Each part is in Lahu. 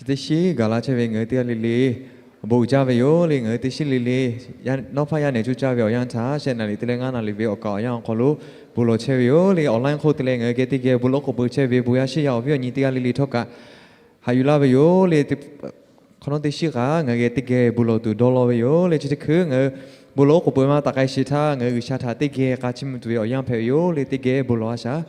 Teˇ shiˉ gaˬ la chehˇ ve ngaˬ hui teˇ g'aˇ le le, awˬ bon uiˍ jaˇ ve yoˬ le. Ngaˬ hui teˇ shiˉ le le, nawˉ hpaˇ yaˇ nehˬ coˇ caˇ ve awˬ yanˇ htaꞈ shehˆ naˍ riˍ teˇ leh ngaˇ naˍ riˍ ve awˬ kaˍ awˬ yanˇ awˬ hk'aw lo bon lawˬ chehˇ ve yoˬ le. Awˬ laˇ hk'oˆ te leh ngaˬ hui geh teˇ geh bon lawˬ k'oˍ pui chehˇ ve bon yaˇ shiˉ yaˇ awˬ viˉ awˬ nyi teˇ g'aˇ le le htawˇ kaꞈ, haꞈ yuˬ laˇ ve yoˬ le. Hk'awꞈ nawˉ teˇ shiˉ kaꞈ ngaˬ hui geh teˇ geh bon lawˬ tuˬ dawˇ law ve yoˬ le. Chi teˇ hkui ngaˬ hui bon lawˬ k'oˍ pui maˇ taˍ k'ai sheˍ htaˇ, ngaˬ hui G'uiˬsha htaꞈ teˇ geh k'a chiˇ mvuh tuˬ ve awˬ yanˇ hpehꞈ ve yoˬ le. Teˇ geh bon lawˬ a shaˍ.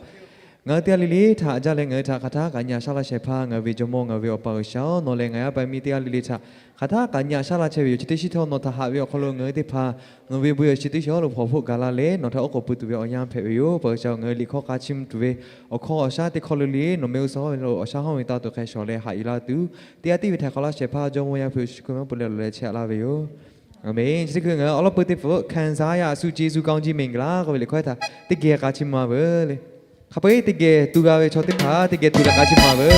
Ngaˬ hui teˇ g'aˇ le le htaꞈ jaˇ leh ngaˬ hui htaꞈ hk'aˬ htaˇ kaꞈ nyi a shaˉ laˇ shehˍ hpaˇ ngaˬ hui ve Jawˇmawˇ ngaˬ hui ve Awˬ pa G'uiˬsha-oˬ, nawˬ lehˬ ngaˬ yaˇ paˍ miˇ teˇ g'aˇ le le htaꞈ hk'aˬ htaˇ kaꞈ nyi a shaˉ laˇ chehˇ ve yoˬ. Chi teˇ shiˉ htawˇ nawˬ htaꞈ haꞈ ve awˬ hk'aw lo ngaˬ hui teˇ hpaˍ nawˬ ve bon yehˬ chi teˇ shiˉ lo hpawnˬ hpoˆ gaˬ la leh nawˬ htaꞈ oˉ k'oˍ pui tuˬ ve awˬ yanˇ hpehꞈ ve yoˬ. Awˬ pa G'uiˬsha, ngaˬ hui liꞈ hkawˇ k'a chiˇ mvuh tuˬ ve awˬ hkawˇ awˬ shaˉ teˇ hkawˇ le le nawˬ meh g'uˇ suhˍ hawˉ ve lo awˬ shaˉ hawˉ ve taˇ tuˬ hk'a shawˍ leh haꞈ yuˬ laˇ tuˬ, teˇ g'aˇ tiˉ ve htaꞈ hk'awꞈ laˇ shehˍ hpaˇ Jawˇmawˇ Yaˇ hpu Yeˍsuˆ Hkriꞈ mehˆ pu leh lawˬ leh chehˇ laˇ ve yoˬ. Aˬ menˍ. Chi teˇ hkui ngaˬ hui awˬ lawn pui teˇ hpfuhˆ ခံစားရ ဆုကျေးဇူးကောင်းခြင်းမင်္ဂလာ k'oˆ ve liꞈ hkawˇ htaꞈ teˇ geh k'a chiˇ mvuh a veuˬ le. Hk'a peu-eˬ teˇ geh tu g'a ve chaw teˇ hpaˍ teˇ geh tu leh k'a chiˇ mvuh a veuˬ.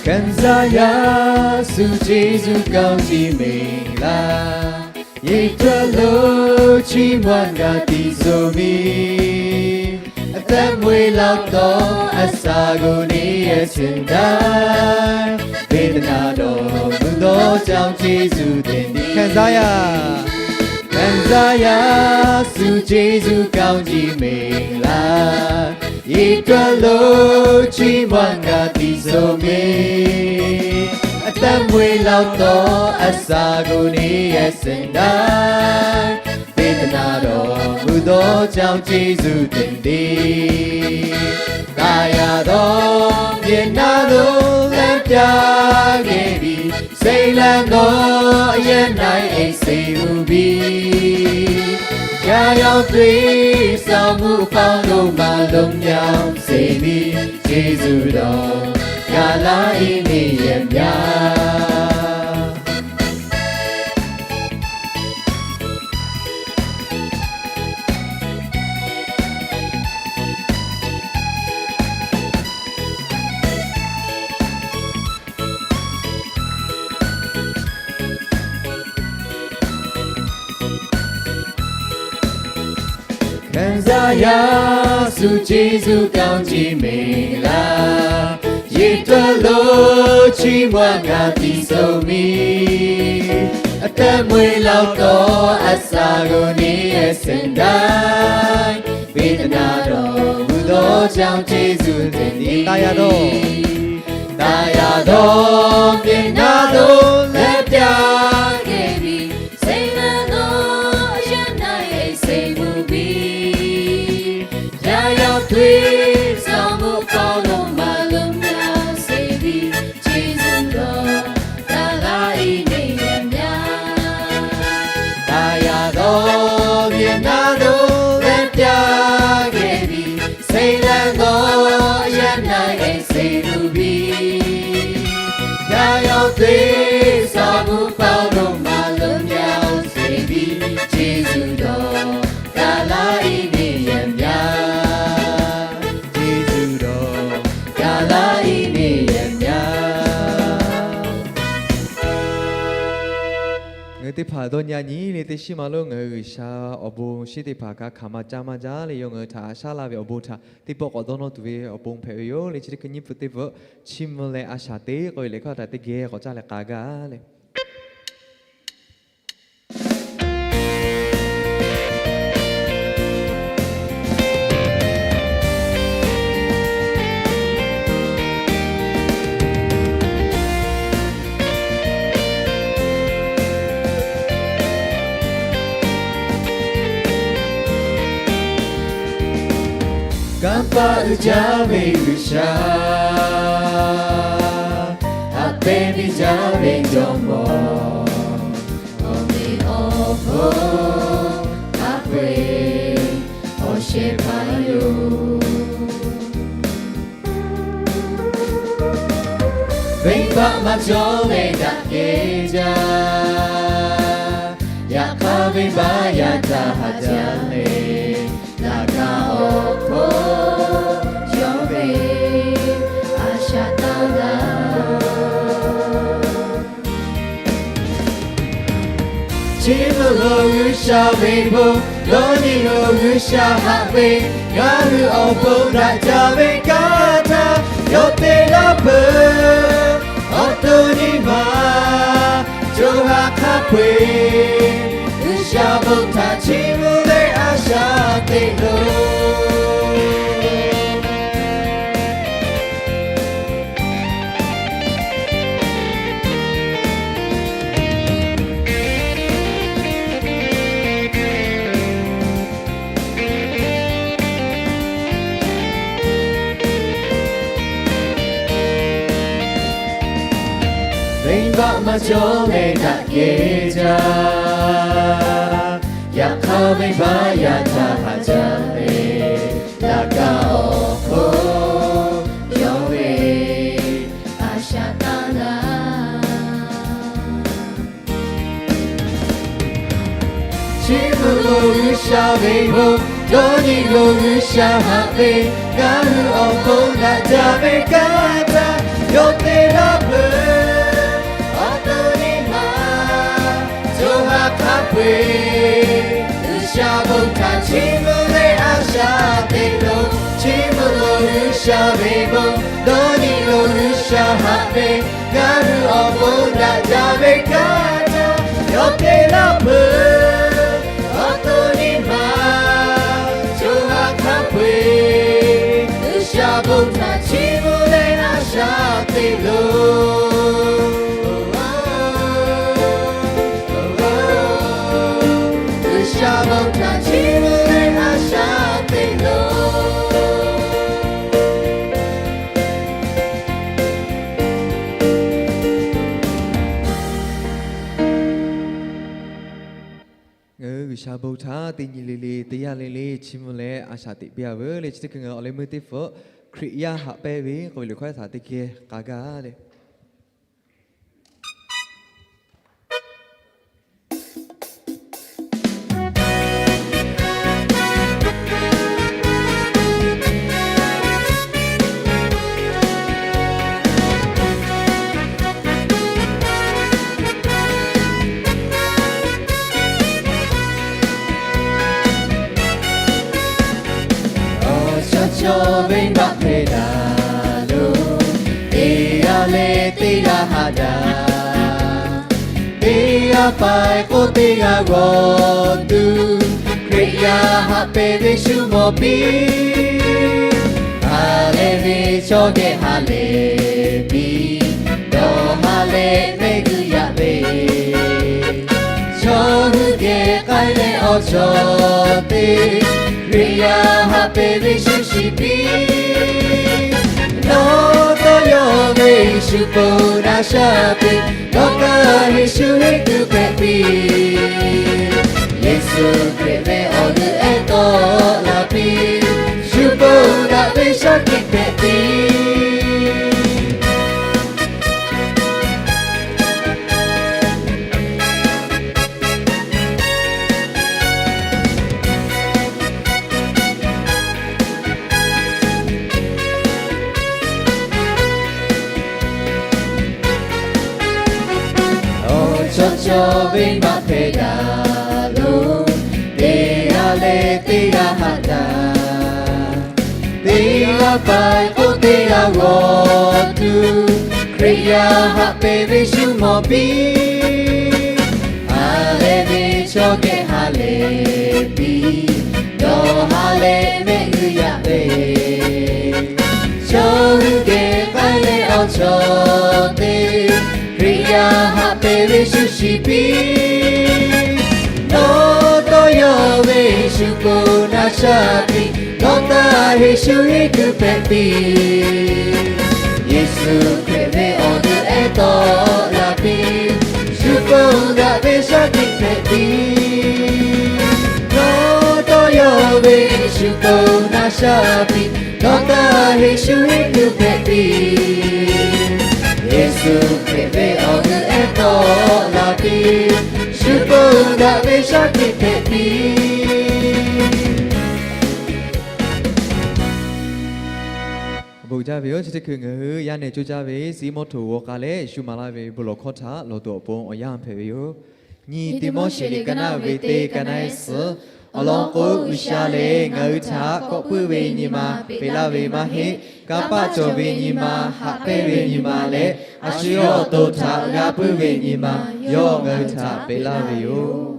ခံစားရ ဆုကျေးဇူးကောင်းခြင်းမင်္ဂလာ ရေတွက်လို့ချီးမွမ်းငါသီဆိုမည် အသက်မွေးလောက်သောအစာကိုနေရာစဉ်တိုင်း ပေးသနာတော်မူသောကြောင့်ကျေးဇူးတင်သည် ခံစားရ ခံစားရ ဆုကျေးဇူးကောင်းကြီးမင်္ဂလာ ရေတွက်လို့ချီးမွမ်းငါသီဆိုမည် အသက်မွေးလောက်သောအစာကိုနေရာစဉ်တိုင်း ပေးသနာတော်မူသောကြောင့်ကျေးဇူးတင်သည် သာယာသောမျက်နှာသို့လမ်းပြခဲ့ပြီ စိမ်းလန်းသောအရပ်၌အိပ်စေလိုပြီ ရာရောက်သွေးဆောင်မှုအပေါင်းတို့မှလွတ်မြောက်စေမည် ကျေးဇူးတော်ကာလ၏နေ့ရက်များ ခံစားရ ဆုကျေးဇူးကောင်းကြီးမင်္ဂလာ ရေတွက်လို့ချီးမွမ်းငါသီဆိုမည် အသက်မွေးလောက်သောအစာကိုနေရာစဉ်တိုင်း ပေးသနာတော်မူသောကြောင့်ကျေးဇူးတင်သည် သာယာသောမျက်နှာသို့လမ်းပြခဲ့ပြီ စိမ်းလန်းသောအရပ်၌အိပ်စေလိုပြီ ရာရောက်သွေးဆောင်မှုအပေါင်းတို့မှလွတ်မြောက်စေပြီ ကျေးဇူးတော်ကာလ၏နေ့ရက်များ သာယာသောမျက်နှာသို့လမ်းပြခဲ့ပြီ စိမ်းလန်းသောအရပ်၌အိပ်စေလိုပြီ ရာရောက်သွေးဆောင်မှုအပေါင်းတို့မှလွတ်မြောက်စေပြီ ကျေးဇူးတော်ကာလ၏နေ့ရက်များ ကျေးဇူးတော်ကာလ၏နေ့ရက်များ Ngaˬ hui teˇ hpaˍ dawˇ nyi a nyi le teˇ shiˉ ma lo ngaˬ hui G'uiˬsha awˬ bon shiˉ teˇ hpaˍ kaꞈ hkanˍ maˇ caˇ maˇ jaˇ le. Yawˇ ngaˬ hui htaꞈ haꞈ shaˉ laˇ ve awˬ bon htaꞈ teˇ pawˆ k'awꞈ dawˇ nawˇ tuˬ ve awˬ pon hpehꞈ ve yoˬ le. Chi teˇ hkui nyiˇ pfuhˍ teˇ pfuhˆ chiˇ mvuh leh a shaˍ teˇ k'oˆ ve liꞈ hkawˇ htaꞈ teˇ geh k'awꞈ caˇ leh k'a gaˇ le. Kanˇ paˆ uiˍ jaˇ ve G'uiˬsha, haꞈ pehnˇ miˇ jaˇ ve Jawˇmawˇ, awˬ meꞈ awˬ hponˇ haˉ pui awˬ shehˍ hpaˇ yoˬ. Venˇbaˆ maˇ cawˬ leh daꞈ kehˬ jaˇ, yaꞈ hk'aˇ venˇbaˆ yaˇ htaꞈ haꞈ jaˇ leh, laꞈ ka awˬ hk'oˆ yawˇ ve a shaꞈ taˇ laˇ. Chi mvuhˇ lo G'uiˬsha ve bon, dawˇ nyi lo G'uiˬsha haꞈ ve, ngaˬ hui awˬ bon daꞈ jaˇ ve kanˉ htaˇ, yawˇ te laˇ peuˬ. Awˬ to nyi ma co ha hk'a peu-eˬ, G'uiˬsha bon htaꞈ chiˇ mvuh leh a shaꞈ teꞈ loˬ. Venˇbaˆ maˇ cawˬ leh daꞈ kehˬ jaˇ. Yaꞈ hk'aˇ, venˇbaˆ yaˇ htaˇ haꞈ jaˇ ve, laꞈ ka awˬ hk'oˆ yawˇ ve a shaꞈ taˇ laˇ. Chi mvuhˇ lo G'uiˬsha ve bon, dawˇ nyi lo G'uiˬsha haꞈ ve, ngaˬ hui awˬ bon daꞈ jaˇ ve kanˉ htaˇ, yawˇ te laˇ peuˬ. Awˬ to nyi ma co ha hk'a peu-eˬ, G'uiˬsha bon htaꞈ chiˇ mvuh leh a shaꞈ teꞈ loˬ. Chi mvuhˇ lo G'uiˬsha ve bon, dawˇ nyi lo G'uiˬsha haꞈ ve, ngaˬ hui awˬ bon daꞈ jaˇ ve kanˉ htaˇ, yawˇ te laˇ peuˬ. Awˬ to nyi ma co ha hk'a peu-eˬ, G'uiˬsha bon htaꞈ chiˇ mvuh leh a shaꞈ teꞈ loˬ. G'uiˬsha bon htaꞈ chiˇ mvuh leh a shaꞈ teꞈ loˬ. Ngaˬ hui G'uiˬsha bon htaꞈ teˇ nyi le le, teˇ yanˇ le le chiˇ mvuh leh a shaꞈ teꞈ piˇ-a veuˬ le. Chi teˇ hkui ngaˬ hui awˬ leh meuˇ teˇ hpfuhˆ Hkriꞈ yaˇ haꞈ pehnˇ ve k'oˆ ve liꞈ hkawˇ htaꞈ teˇ geh k'a gaˇ le. Awˬ chaw chaw venˇbaˆ hpehꞈ daꞈ loˬ, teˇ g'aˇ leh teˇ g'aˇ haꞈ daꞈ. Teˇ g'aˇ paiˍ k'o teˇ g'aˇ g'awˬ tuˬ, Hkriꞈ yaˇ haꞈ pehnˇ ve shu mawˬ piˇ. Ha lehˬ ve chaw geh ha lehˬ piˇ, dawˬ ha leh mehˆ g'uiˇ yaꞈ ve, chaw hui geh k'ai leh awˬ chaw teˇ, Hkriꞈ yaˇ haꞈ pehnˇ ve shu shiˍ piˇ. Nawˬ tawˇ yawˇ ve shu poˬ naˍ shaˍ piˇ, nawˬ kaꞈ Yeˍsuˆ heˆ kuiˬ hpehꞈ piˇ. Yeˍsuˆ Hkriꞈ ve awˬ g'euˆ ehˉ tawˆ la piˇ, shu poˬ daꞈ ve shaˉ hkiˆ hpehꞈ piˇ. Awˬ chaw chaw venˇbaˆ hpehꞈ daꞈ loˬ, teˇ g'aˇ leh teˇ g'aˇ haꞈ daꞈ. Teˇ g'aˇ paiˍ k'o teˇ g'aˇ g'awˬ tuˬ, Hkriꞈ yaˇ haꞈ pehnˇ ve shu mawˬ piˇ. Ha lehˬ ve chaw geh ha lehˬ piˇ, dawˬ ha leh mehˆ g'uiˇ yaꞈ ve, chaw hui geh k'ai leh awˬ chaw teˇ, Hkriꞈ yaˇ haꞈ pehnˇ ve shu shiˍ piˇ. Nawˬ tawˇ yawˇ ve shu poˬ naˍ shaˍ piˇ, nawˬ kaꞈ Yeˍsuˆ heˆ kuiˬ hpehꞈ piˇ. Yeˍsuˆ Hkriꞈ ve awˬ g'euˆ ehˉ tawˆ la piˇ, shu poˬ daꞈ ve shaˉ hkiˆ hpehꞈ piˇ. Nawˬ tawˇ yawˇ ve shu poˬ naˍ shaˍ piˇ, nawˬ kaꞈ Yeˍsuˆ heˆ kuiˬ hpehꞈ piˇ. Yeˍsuˆ Hkriꞈ ve awˬ g'euˆ ehˉ tawˆ la piˇ, shu poˬ daꞈ ve shaˉ hkiˆ hpehꞈ piˇ. Bon jaˇ ve yoˬ. Chi teˇ hkui ngaˬ hui yaˇ nehˬ coˇ caˇ ve suhˉ mawˇ htoꞈ g'aw k'a leh Yeˍsuˆ maˍ laˇ ve bon lawˬ hkawˇ htaꞈ lawˬ tuˬ awˬ pon awˬ yanˇ hpehꞈ ve yoˬ. Nyi Tiˆmoˉseˍ liꞈ ka naˆ ve teˇ ka naˆ ehˉ suhˍ. Awˬ lawn k'o, G'uiˬsha lehˬ ngaˬ hui htaꞈ kawˆ puiˉ ve nyi ma peꞈ laˇ ve maˇ heˆ. Kanˇ paˆ cawˬ ve nyi ma, haꞈ pehnˇ ve nyi ma leh, a shu yawˇ awˬ to htaꞈ g'a puiˉ ve nyi ma, yawˇ ngaˬ hui htaꞈ peꞈ laˇ ve yoˬ.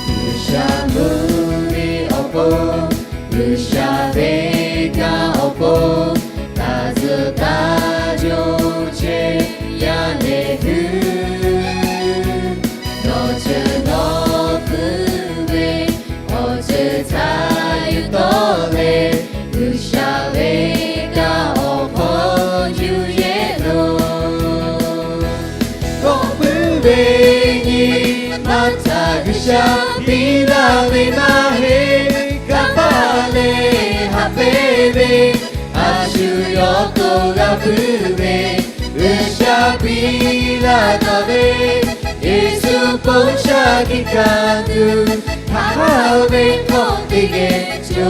G'uiˬsha mvuhˇ miˬ awˬ pon, G'uiˬsha ve kanˇ awˬ pon, taˇ zuhꞈ taˇ jo chehˇ yaˇ lehˬ hui, nawˬ ceuˬ nawˬ hpui ve awˬ ceuˬ htaꞈ yuˬ tawˆ leh, G'uiˬsha ve kanˇ awˬ hk'aw yuˬ yehˇ loˬ. Kawˆ puiˉ ve nyi ma htaꞈ G'uiˬsha piˇ laˇ ve maˇ heˆ. Kanˇ paˆ leh haꞈ pehnˇ ve, a shu yawˇ to g'a puiˉ ve, G'uiˬsha piˇ laˇ taˍ ve, Yeˍsuˆ ponˇ shaˆ hkiˆ hkanˍ tuˬ, haˉ ve hk'aw teˇ geh co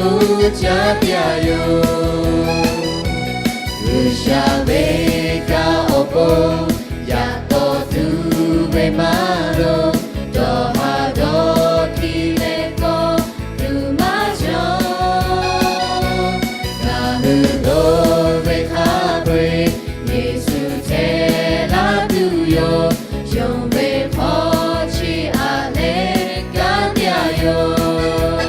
caˇ pyaꞈ yoˬ. G'uiˬsha ve kanˇ awˬ pon, yaꞈ taw tuˬ ve maˇ loˍ, dawˬ haˍ dawˇ hkiˇ leh kawˆ tuˬ maˇ cawˬ. Ngaˬ hui loˍ ve hk'a peu-eˬ, Yeˍsuˆ chehˇ laˇ tuˬ yoˬ. Yonˍ ve hk'aw chi aꞈ leh kanˉ te-a yoˬ.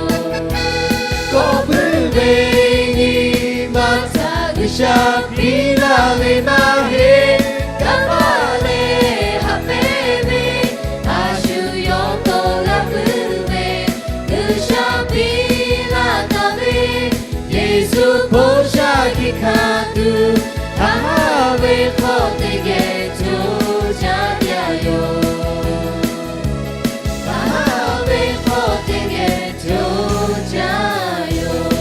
Kawˆ puiˉ ve nyi ma htaꞈ G'uiˬsha piˇ laˇ ve maˇ heˆ. Kanˇ paˆ leh haꞈ pehnˇ ve, a shu yawˇ to g'a puiˉ ve, G'uiˬsha piˇ laˇ taˍ ve, Yeˍsuˆ ponˇ shaˆ hkiˆ hkanˍ tuˬ, haˉ ve hk'aw teˇ geh co caˇ pyaꞈ yoˬ. Haˉ ve hk'aw teˇ geh co caˇ yoˬ.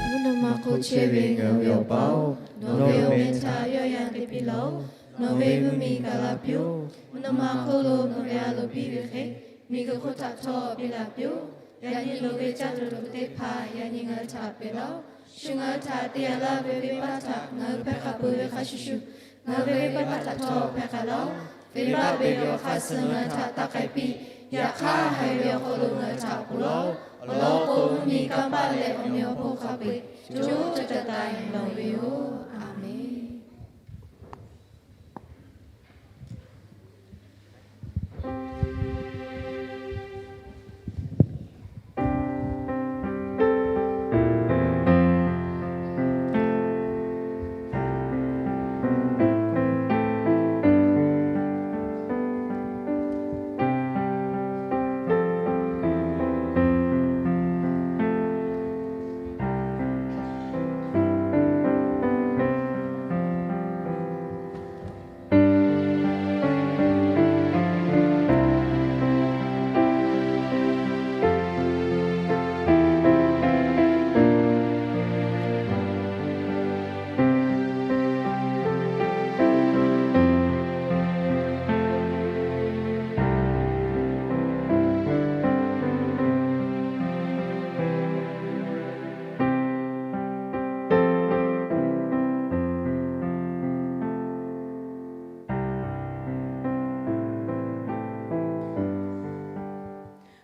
Mvuhˇ naw ma hk'oˆ chehˇ ve ngaˬ hui ve Awˬ pa-oˬ, nawˬ ve awˬ meh htaꞈ yawˇ yanˇ te piˇ laˇ-oˆ. Nawˬ ve mvuhˇmiˬ gaˬ la piˇ-oˆ. Mvuhˇ naw ma hk'oˆ lo nawˬ ve a loˍ piˇ ve hk'e, miˬguiˬ hk'oˆ htaꞈ htawˇ piˇ la piˇ-oˆ. Yaꞈ nyi loˍ ve caˇ tuˬ loˍ teˇ hpaˍ yaꞈ nyi ngaˬ hui htaꞈ peꞈ laˇ-oˆ. Shu ngaˬ hui htaꞈ te yaꞈ laˇ ve venˇbaˆ htaꞈ ngaˬ hui hpehˇ hk'a peuˬ ve hk'a shuˍ shuˍ, ngaˬ hui ve venˇbaˆ htaꞈ htawˇ hpehˇ k'ai laˇ-oˆ. Venˇbaˆ ve awˬ hk'aˇ suh ngaˬ hui htaꞈ taˇ k'ai piˇ. Yaꞈ hk'aˇ, haiˬ ve awˬ hk'aw lo ngaˬ hui htaꞈ ponˬ laˇ-oˆ. Awˬ lawn k'o, mvuhˇmiˬ, kanˇ paˆ leh awˬ meꞈ awˬ hponˇ hk'a peu-eˬ co co taiˍ taiˍ lawˬ ve yoˬ. A menˬ.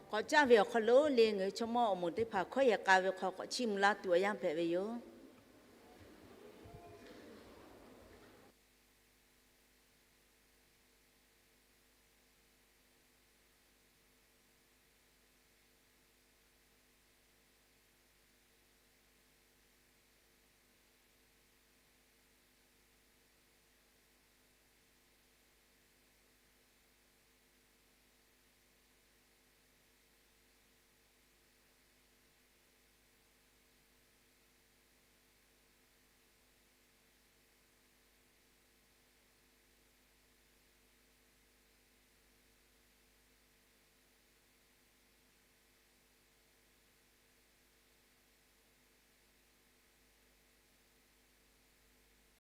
K'awꞈ caˇ ve awˬ hk'aw lo le, ngaˬ hui chaw mawˇ awˬ moˍ teˇ hpaˍ hkawˉ yehˬ k'a ve hk'aw k'awꞈ chiˇ mvuh laˇ tuˬ awˬ yanˇ hpehꞈ ve yoˬ.